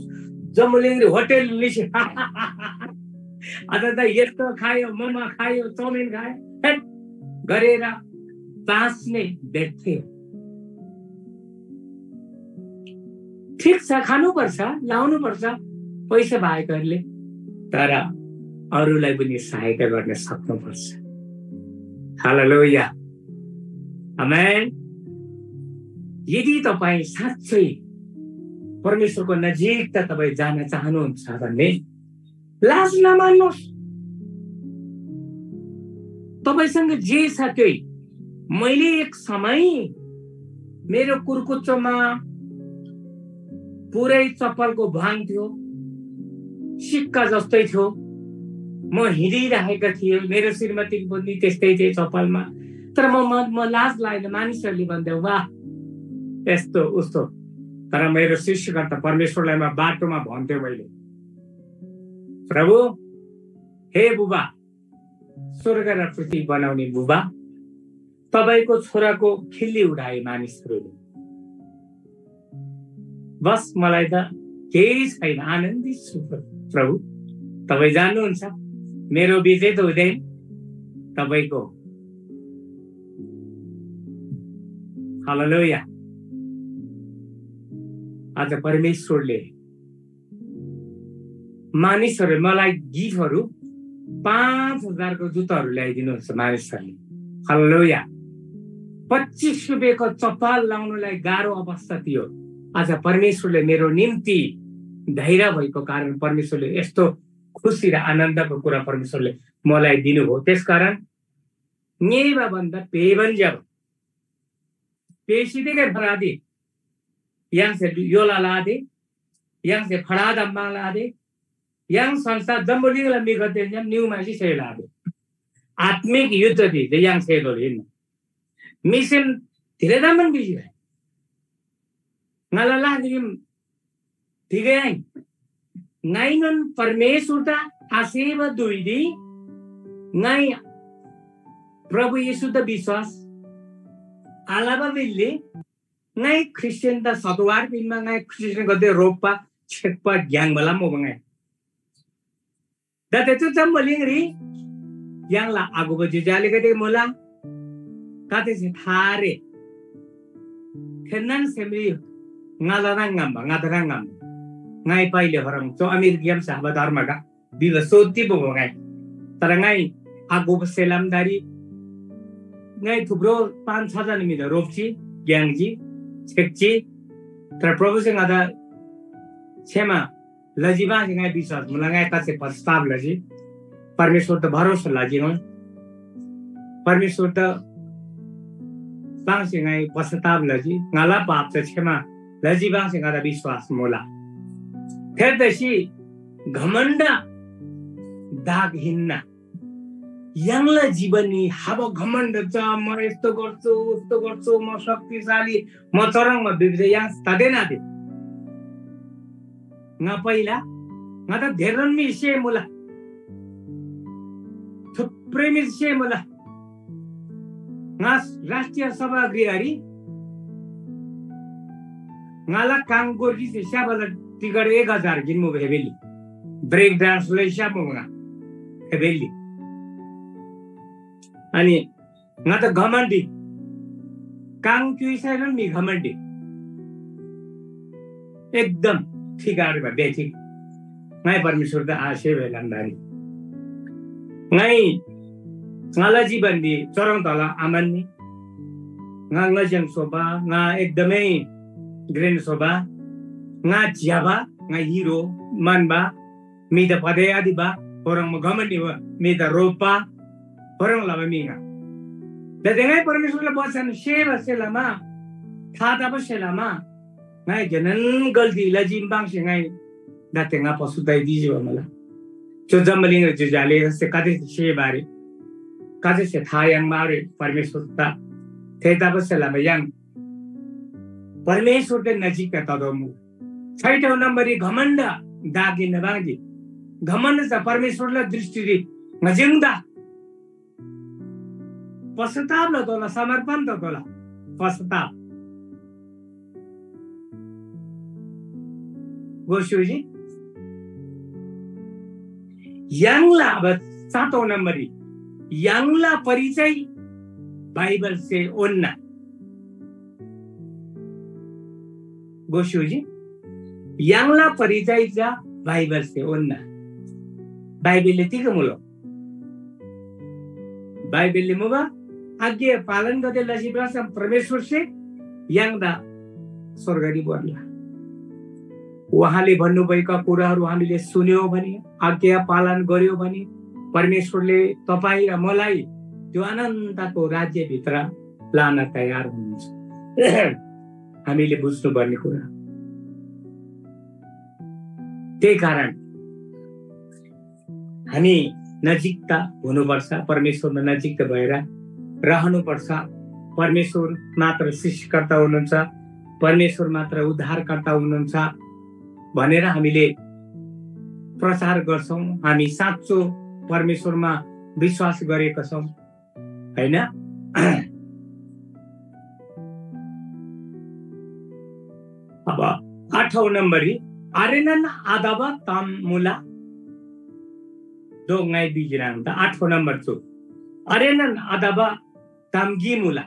जम्बुलिङरी होटल निसी अझ त यस्तो खायो, मोमो खायो, चाउमिन खायो, हेट गरेर बाँच्ने व्यक्ति हो। ठिक छ, खानुपर्छ, लाउनुपर्छ पैसा भाइहरूले, तर अरूलाई पनि सहायता गर्न सक्नुपर्छ। हालेलुया। आमेन। यदि तपाईँ साँच्चै परमेश्वरको नजिकता तपाईँ जान चाहनुहुन्छ भने लाज नमान्नुहोस्। तपाईँसँग जे छ त्यही। मैले एक समय मेरो कुर्कुच्चोमा पुरै चप्पलको भ्वाङ थियो, सिक्का जस्तै थियो। म हिँडिरहेका थिएँ, मेरो श्रीमतीको पनि त्यस्तै थिए चप्पलमा। तर म, म, म लाज लागेन। मानिसहरूले भन्थे, "वाह, यस्तो उस्तो।" तर मेरो सृष्टिकर्ता परमेश्वरलाई म बाटोमा भन्थेँ मैले, "प्रभु, हे बुबा, स्वर्ग र पृथ्वी बनाउने बुबा, तपाईँको छोराको खिल्ली उठाए मानिसहरूले। बस, मलाई त केही छैन, आनन्दित छु प्रभु। तपाईँ जान्नुहुन्छ, मेरो विजय त हुँदैन, तपाईँको हो।" हालेलुया। आज परमेश्वरले मानिसहरू, मलाई गिफ्टहरू, पाँच हजारको जुत्ताहरू ल्याइदिनुहुन्छ मानिसहरूले। हालेलुया। पच्चिस रुपियाँको चप्पल लाउनुलाई गाह्रो अवस्था थियो। आज परमेश्वरले मेरो निम्ति धैर्य भएको कारण परमेश्वरले यस्तो खुसी र आनन्दको कुरा परमेश्वरले मलाई दिनुभयो। त्यसकारण ङेबा भन्दा पेबन ज्याबा। पेसिदिगै फरादी। य्‍हाङसे योला लादे, य्‍हाङसे फडादम्‍बाङ लादे, य्‍हाङ संस्था जम्‍बुलिङला म्‍हिगदेदेन छ्‌याम निउ म्‍हासी छ्‌याइला आबे। आत्‍मिक युद्ध ति जे य्‍हाङ छ्‌याइतोःला हिन्‍ना। म्‍हिसेन धिरे तामन भिजी भाइ। ङाला लागिरीम तिगै आहिन। ङाइनोन परमेश्‍वरदा आसेबा धुइरी ङाइ प्रभु येशूदा विश्‍वास आलबा बेल्‍ली ङाइ ख्रीष्‍टियानदा सतवार पिन्‍मा ङाइ ख्रीष्‍टियानगदे रोप्‍बा छेक्‍बा ग्‍याङ्‍बाला मुबा ङाइ। दाते चु जम्‍बुलिङरी य्‍हाङला आगुबा ज्‍योज्‍यो आलेगदे मुला। गातेसे थारे थेन्‍नान सेमरी ङाला ह्रङ् ङम्‍बा, ङादा ह्रङ् ङम्‍बा। ङाइ पाइले होरङ चो अमेरिकियाम साहबा धर्मगा भिबा सोत्ती बोगो ङाइ। तर ङाइ आगुबा सेलामदारी ङाइ थुप्रो पाँच छ जना म्‍हिदा रोप्‍जी, ग्‍याङ्‍जी, छेक्‍जी। तर प्रभुसे ङादा क्षमा लजी बासे ङाइ विश्‍वास मुला, ङाइ तासे पश्‍चाताप लजी। परमेश्‍वरदा भरोसा लजी ङाइ। परमेश्‍वरदा बासे ङाइ पश्‍चाताप लजी। ङाला पाप चा क्षमा लजी बासे ङादा विश्‍वास मुला। थेतसी घमण्ड दाग हिन्ना। य्‍हाङला जीवननी हाबा घमण्ड छ, म यस्तो गर्छु, उस्तो गर्छु, म शक्तिशाली, म चरङमा बिग्रिँदा य्‍हाङ तदेन आदि। ङा पहिला, ङा त धेरन मी से मुला, थुप्रै मी से मुला। ङा राष्ट्रिय सभागृहरी ङाला काङ गोर्खीसे स्‍याबाला टिकट एक हजार गिन मुबा हेबेली। ब्रेक डान्स लइ स्‍याप मुबा ङा हेबेली। अनि ङा त घमण्डी, काङ क्‍युइसैनोन मी घमण्डी। एकदम ठिक आरे बा बेठिक। ङाइ परमेश्‍वर त आशे भेलान दानी। ङाइ ङाला जीवनरी चरङ तला आमान्‍नी। ङा ङज्‍याङ स्‍होबा, ङा एकदमै घ्रेन स्‍होबा, ङा ज्‍यबा, ङा हिरो मानबा, म्‍हिदा पदे आदिबा, होरङ घमण्‍डी बा, म्‍हिदा रोप्‍बा, होरङ लबा म्‍हि ङा। दाते ङाइ परमेश्‍वरला वचन सेबा सेलमा, था तबा सेलमा, ङाइ जनन गल्ती लजिम बाङसे ङाइ दाते ङा पशु दाइ दिजी बा मला। चु जम्‍बलिङ रे जुजाले से कते से बारे, कते से था याङ मारे परमेश्‍वर ता। थे तबा सेलमा याङ परमेश्‍वरदे नजिकका तदोमु। छैटौँ नम्बररी घमण्‍ड दागिन बाङ्जी। घमण्‍ड चा परमेश्‍वरला दृष्‍टिरी ङजिङ्दा पश्चाताप लतोःला, समर्पण ततोःला, पश्चाताप। गोस्‍युजी य्‍हाङला अब सातौँ नम्बररी य्‍हाङला परिचय बाइबलसे ओन्‍ना। गोस्‍युजी य्‍हाङला परिचय चा बाइबलसे ओन्‍ना। बाइबलले तिग मुलो? बाइबलले मुबा आज्ञा पालन गते लसी भ्रसम परमेश्‍वरसे य्‍हाङदा स्वर्गरी भोर्ला। उहाँले भन्नुभएका कुराहरू हामीले सुन्यो भने, आज्ञा पालन गर्‍यो भने, परमेश्‍वरले तपाईँ र मलाई त्यो अनन्तको राज्यभित्र लान तयार हुनुहुन्छ। हामीले बुझ्नुपर्ने कुरा। त्यही कारण हामी नजिकता हुनुपर्छ, परमेश्वरमा नजिकता भएर रहनुपर्छ। परमेश्वर मात्र सृष्टिकर्ता हुनुहुन्छ, परमेश्वर मात्र उद्धारकर्ता हुनुहुन्छ भनेर हामीले प्रचार गर्छौँ। हामी साँचो परमेश्वरमा विश्वास गरेका छौँ, होइन? अब आठौँ नम्बररी आरेनन आदबा ताम मुला। दो ङाइ बिगिराङ त आठौँ नम्बर चु। आरेनन आदबा ताम गी मुला।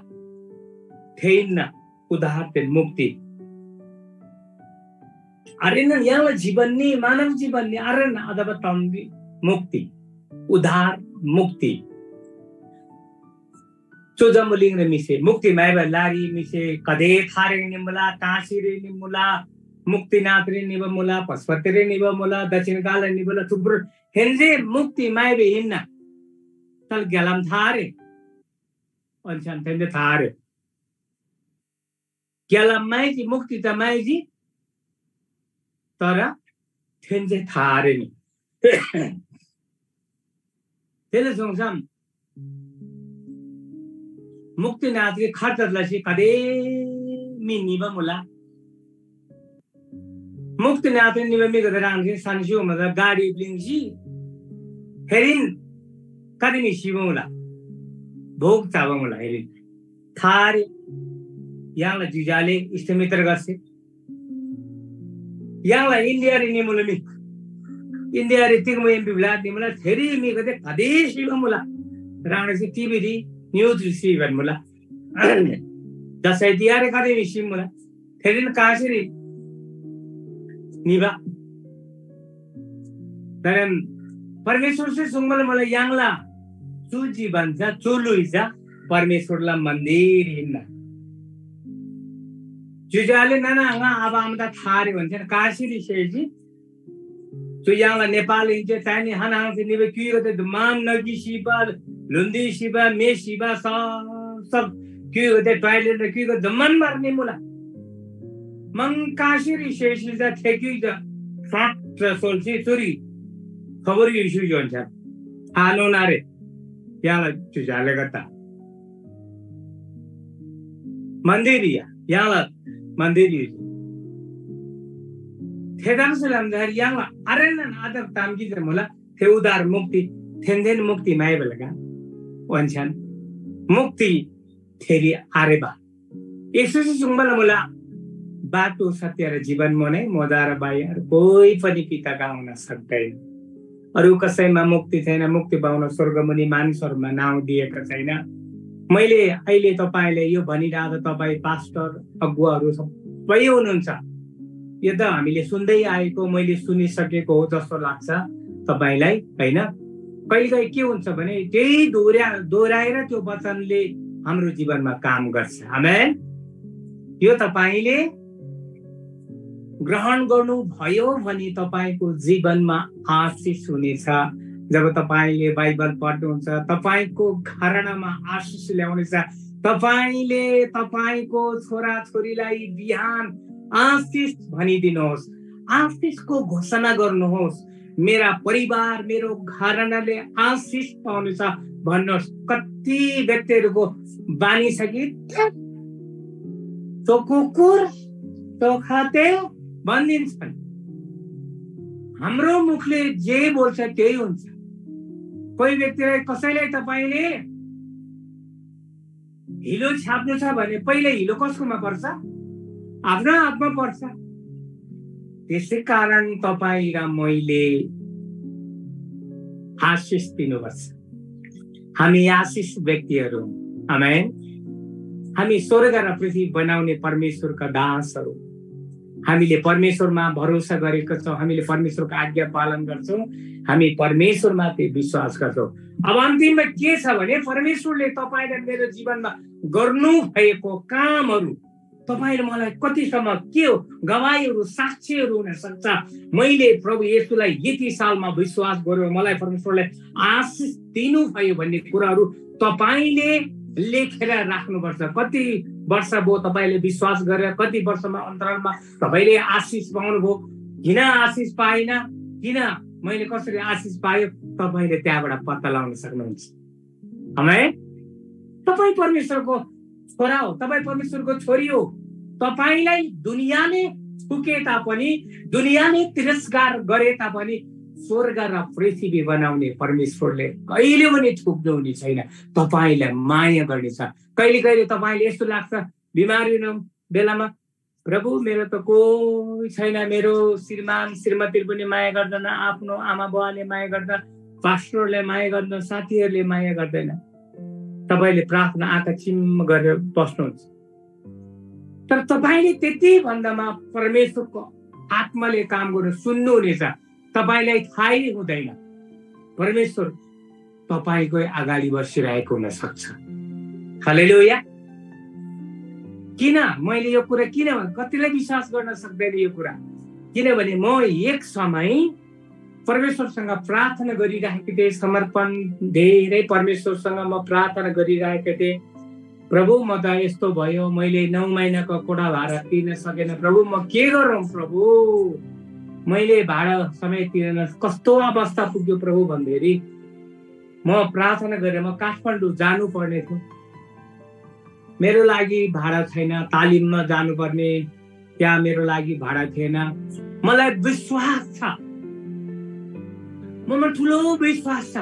थेइन्‍ना उद्धार ते मुक्ति। आरेनन य्‍हाङला जीवननी, मानव जीवननी आरेनन आदबा ताम गी मुक्ति, उद्धार, मुक्ति। चु जम्‍बुलिङरे म्‍हिसे मुक्ति म्‍हाइबा लारी म्‍हिसे कदे थारेङ निमुला, काशीरे निमुला, मुक्तिनाथरे निबा मुला, पशुपतिरे निबा मुला, दक्षिण कालरे निबा मुला, थुप्रो हेन्‍से मुक्ति म्‍हाइबा हिन्‍ना। तर ग्‍यालाम थारे। अन्‍छ्‌याम थेन्‍से थारे। ग्‍यालाम म्‍हाइजी, मुक्ति त म्‍हाइजी, तर थेन्‍से थारेनी। थेले सोङसम मुक्तिनाथरी खर्च लसी कदे मी निबा मुला। मुक्तिनाथरी निबा मी गदे राङसे सानसी होमा गाडी ब्लिङ्सी हेरिन कदे मी सिबा मुला। भोग चाबा मुला हेरिन। थारे य्‍हाङला ज्‍योज्‍यो आले इष्‍टमित्रगदसे य्‍हाङला इन्डियारी निमुला मी, इन्डियारी तिग्‍मु एमपी ब्‍लाक निमुला थेरी म्‍हिगदे कदे सिबा मुला। राणेसे टिभीरी न्‍युजरी सिबान मुला। दसैँ तिहाररी कदे मी सिमुला। थेरीन कासेरी निबा। तर परमेश्‍वरसे सुङ्बाला मुला य्‍हाङला चु जीवन चा, चु ल्‍हुइ चा परमेश्‍वरला मन्‍दिर हिन्‍ना। ज्‍योज्‍यो आले नाना आङा आबा आमादा थारे भन्छन् कासेरी सेजी। चु य्‍हाङला नेपाल हिन्‍से ताइनी हान हाङसे निबा क्‍युइगदे मान नगी सिबा, ल्‍हुन्‍दी सिबा, मे सिबा, सब, सब क्‍युइगदे टोयलेट र क्‍युइगदे जम्‍मान मार निमुला। मङ कासेरी सेसी जा थे क्‍युइ जा स्वाट सोल्सी चुरी खबर येशू योन्‍छ्‌याम थानोन आरे। य्‍हाङला च्‍युज्‍यालेगदा मन्‍दिर या य्‍हाङला मन्‍दिर युजी। थेतबासेलमा य्‍हाङला आरेनन आदर ताम गिक मुला, थे उद्धार मुक्ति, थेन्‍देन मुक्ति म्‍हाइबा लगा। ओन्‍छ्‌यान मुक्ति थेरी आरेबा। येशूसे सुङ्बाला मुला, बाटो, सत्य र जीवन मोनै, मोदा र बाहेक कोही पनि पिताका आउन सक्दैन। अरू कसैमा मुक्ति छैन, मुक्ति पाउन स्वर्गमुनि मानिसहरूमा नाउँ दिएको छैन। मैले अहिले तपाईँलाई यो भनिरहँदा तपाईँ पास्टर, अगुवाहरू सबै हुनुहुन्छ। यो त हामीले सुन्दै आएको, मैले सुनिसकेको हो जस्तो लाग्छ तपाईँलाई, होइन? कहिलेकाहीँ के हुन्छ भने त्यही दोहोर्‍या-, दोहोऱ्याएर त्यो वचनले हाम्रो जीवनमा काम गर्छ। आमेन। यो तपाईँले ग्रहण गर्नुभयो भने तपाईँको जीवनमा आशिष हुनेछ। जब तपाईँले बाइबल पढ्नुहुन्छ, तपाईँको घरानामा आशिष ल्याउनेछ। तपाईँले तपाईँको छोराछोरीलाई बिहान आशिष भनिदिनुहोस्, आशिषको घोषणा गर्नुहोस्, मेरा परिवार, मेरो घरानाले आशिष पाउनेछ भन्नुहोस्। कति व्यक्तिहरूको बानी छ कि त्यो कुकुर, त्यो खाते भनिदिन्छन्। हाम्रो मुखले जे बोल्छ त्यही हुन्छ। कोही व्यक्तिलाई, कसैलाई तपाईँले हिलो छ्याप्नु छ भने पहिला हिलो कसकोमा पर्छ? आफ्नो हातमा पर्छ। त्यसै कारण तपाईँ र मैले आशिष दिनुपर्छ। हामी आशिष व्यक्तिहरू हौँ। आमेन। हामी स्वर्ग र पृथ्वी बनाउने परमेश्वरका दासहरू। हामीले परमेश्वरमा भरोसा गरेका छौँ, हामीले परमेश्वरको आज्ञा पालन गर्छौँ, हामी परमेश्वरमा त्यो विश्वास गर्छौँ। अब अन्तिममा के छ भने, परमेश्वरले तपाईँ र मेरो जीवनमा गर्नुभएको कामहरू, तपाईँ र मलाई कतिसम्म के हो, गवाहीहरू, साक्षीहरू हुन सक्छ। मैले प्रभु येशूलाई यति सालमा विश्वास गरेर मलाई परमेश्वरले आशिष दिनुभयो भन्ने कुराहरू तपाईँले लेखेर राख्नुपर्छ। कति वर्ष भयो तपाईँले विश्वास गरेर, कति वर्षमा अन्तरालमा तपाईँले आशिष पाउनुभयो? किन आशिष पाएन, किन, मैले कसरी आशिष पायो, तपाईँले त्यहाँबाट पत्ता लगाउन सक्नुहुन्छ। आमेन। तपाईँ परमेश्वरको छोरा हो, तपाईँ परमेश्वरको छोरी हो। तपाईँलाई दुनियाँले थुके तापनि, दुनियाँले तिरस्कार गरे तापनि, स्वर्ग र पृथ्वी बनाउने परमेश्वरले कहिले पनि थुक्नुहुने छैन। तपाईँलाई माया गर्नेछ। कहिले कहिले तपाईँले यस्तो लाग्छ, बिमारी हुनु बेलामा, "प्रभु, मेरो त कोही छैन, मेरो श्रीमान श्रीमतीले पनि माया गर्दैन, आफ्नो आमा बुवाले माया गर्दैन, पास्टरले माया गर्दैन, साथीहरूले माया गर्दैन।" तपाईँले प्रार्थना आँखा चिम्म गरेर बस्नुहुन्छ। तर तपाईँले त्यति भन्दामा परमेश्वरको आत्माले काम गर्नु सुन्नुहुनेछ। तपाईँलाई थाहै हुँदैन। परमेश्वर तपाईँकै अगाडि बसिरहेको हुन सक्छ। हालेलुया। किन मैले यो कुरा, किन कतिलाई विश्वास गर्न सक्दैन यो कुरा? किनभने म एक समय परमेश्वरसँग प्रार्थना गरिरहेको थिएँ, समर्पण, धेरै परमेश्वरसँग म प्रार्थना गरिरहेको थिएँ। "प्रभु, म त यस्तो भयो, मैले नौ महिनाको कोठा भाडा तिर्न सकेन। प्रभु, म के गरौँ प्रभु? मैले भाडा समेत तिरेन, कस्तो अवस्था पुग्यो प्रभु?" भन्दाखेरि म प्रार्थना गरेर म काठमाडौँ जानुपर्ने थियो। मेरो लागि भाडा छैन, तालिममा जानुपर्ने, त्यहाँ मेरो लागि भाडा थिएन। मलाई विश्वास छ, ममा ठुलो विश्वास छ,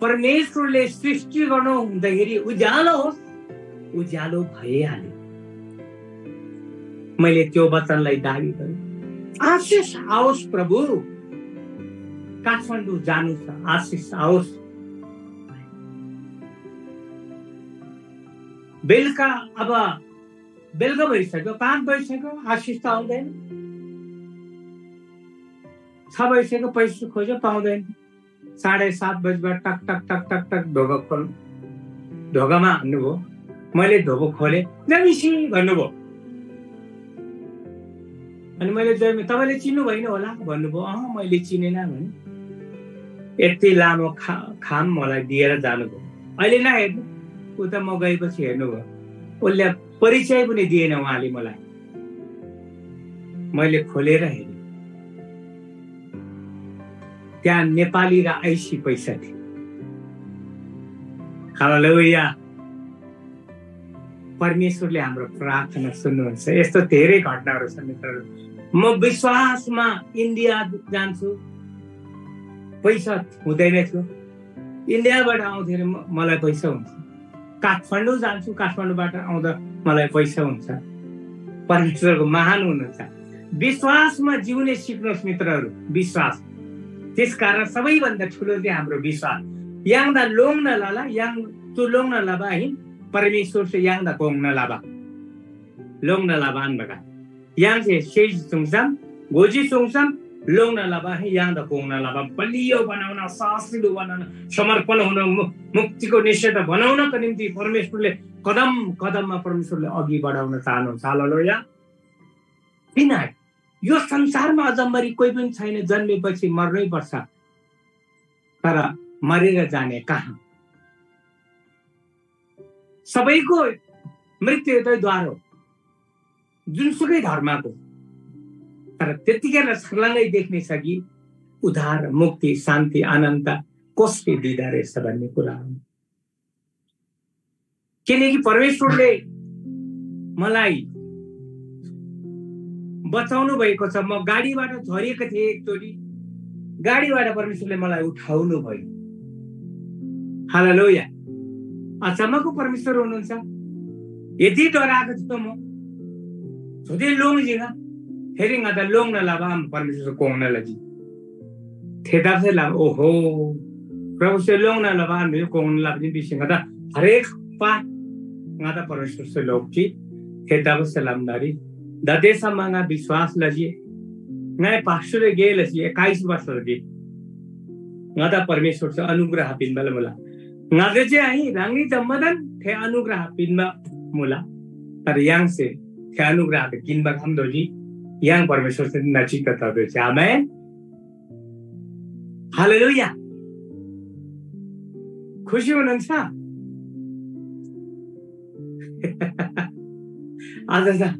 परमेश्वरले सृष्टि गर्नु हुँदाखेरि उज्यालो होस्, उज्यालो भइहाल्यो। मैले त्यो वचनलाई दाबी गरेँ। आशिष आओस् प्रभु, काठमाडौँ जानु छ, आशिष आओस्। बेलुका, अब बेलुका भइसक्यो, पाँच बजिसक्यो, आशिष त आउँदैन। छ बजिसक्यो, पैसा खोज्यो, पाउँदैन। साढे सात बजीबाट टक टक टक टक टक ढोका खोल, ढोकामा हान्नुभयो। मैले ढोका खोलेँ, "जमिसी" भन्नुभयो। अनि मैले, "जयमी, तपाईँले चिन्नुभएन होला?" भन्नुभयो। "अहँ, मैले चिनेन" भने। यति लामो खा-, खाम मलाई दिएर जानुभयो। अहिले नहेर्नु, उता म गएपछि हेर्नुभयो, उसले परिचय पनि दिएन उहाँले मलाई। मैले खोलेर हेरेँ। त्यहाँ नेपाली र आइसी पैसा थियो। हालेलुया। परमेश्वरले हाम्रो प्रार्थना सुन्नुहुन्छ। यस्तो धेरै घटनाहरू छन् मित्रहरू। म विश्वासमा इन्डिया जान्छु, पैसा हुँदैन थियो। इन्डियाबाट आउँथेँ र म- मलाई पैसा हुन्छ। काठमाडौँ जान्छु, काठमाडौँबाट आउँदा मलाई पैसा हुन्छ। परमेश्वरको महान हुनुहुन्छ। विश्वासमा जिउने सिक्नुहोस् मित्रहरू, विश्वास। त्यसकारण सबैभन्दा ठुलो चाहिँ हाम्रो विश्वास। य्‍हाङदा लोङ्‌ना लला, य्‍हाङ चु लोङ्‌ना लबा आहिन, परमेश्वरसे य्‍हाङदा कोङ्‌ना लबा। लोङ्‌ना लबा आन्‍बा। य्‍हाङसे सेजी चुङ्सम, गोजी चुङ्सम, लोङ्‌ना लबा हे य्‍हाङदा कोङ्‌ना लबा, बलियो बनाउन, साहसी बनाउन, समर्पण हुन, मु- मुक्तिको निश्चयता बनाउनको निम्ति परमेश्वरले कदम कदममा परमेश्वरले अघि बढाउन चाहनुहुन्छ। हालेलुया। किन यो संसारमा अझ मरि कोही पनि छैन, जन्मेपछि मर्नै पर्छ, तर मरेर जाने कहाँ? सबैको मृत्यु एउटै द्वार हो, जुनसुकै धर्मको। तर त्यतिखेर छर्लङ्गै देख्नेछ कि उद्धार, मुक्ति, शान्ति, आनन्द कसले दिँदो रहेछ भन्ने कुरा हो। किनकि परमेश्वरले मलाई बचाउनु भएको छ। म गाडीबाट झरेको थिएँ एकचोटि, गाडीबाट परमेश्वरले मलाई उठाउनु भयो। हालेलुया। अचम्मको परमेश्वर हुनुहुन्छ। यति डराएको थियो म, झोदे लोङ जिना, फेरि ङादा लोङ न लाबा आम परमेश्वर कोङ न लजी। थेतबासेलमा ओहो, प्रभुसे लोङ न लाबा आम कोङ न लाबा जिन बिसिङ ङादा हरेक पाठ ङादा परमेश्वरसे लोक्‍जी। थेतबासेलमा दारी दतेसम्म ङा विश्वास लजी। ङाइ पास्टरए गे लसी एक्काइस वर्ष लजी। ङादा परमेश्वरसे अनुग्रह पिन्‍बाला मुला। ङादा जे आहि, ह्राङनी जम्‍मादान थे अनुग्रह पिन्‍बा मुला। तर य्‍हाङसे थे अनुग्रह त किन्‍बा खम्‍तोःजी। य्‍हाङ परमेश्वरसे नजिक त ततोःजी। आमेन। हालेलुया। खुसी हुनुहुन्छ? आज त,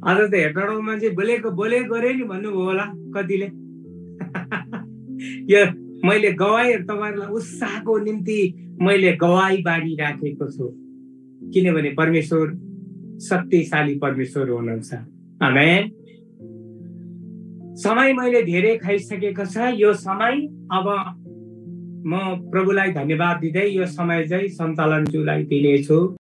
आज त हेटौँडाको मान्छे बोलेको, बोले गरे नि भन्नुभयो होला कतिले। यो मैले गवाईहरू तपाईँहरूलाई उत्साहको निम्ति मैले गवाई बाँडिराखेको छु, किनभने परमेश्वर शक्तिशाली परमेश्वर हुनुहुन्छ। आमेन। समय मैले धेरै खाइसकेको छ। यो समय अब म प्रभुलाई धन्यवाद दिँदै यो समय चाहिँ सञ्चालनज्यूलाई दिनेछु।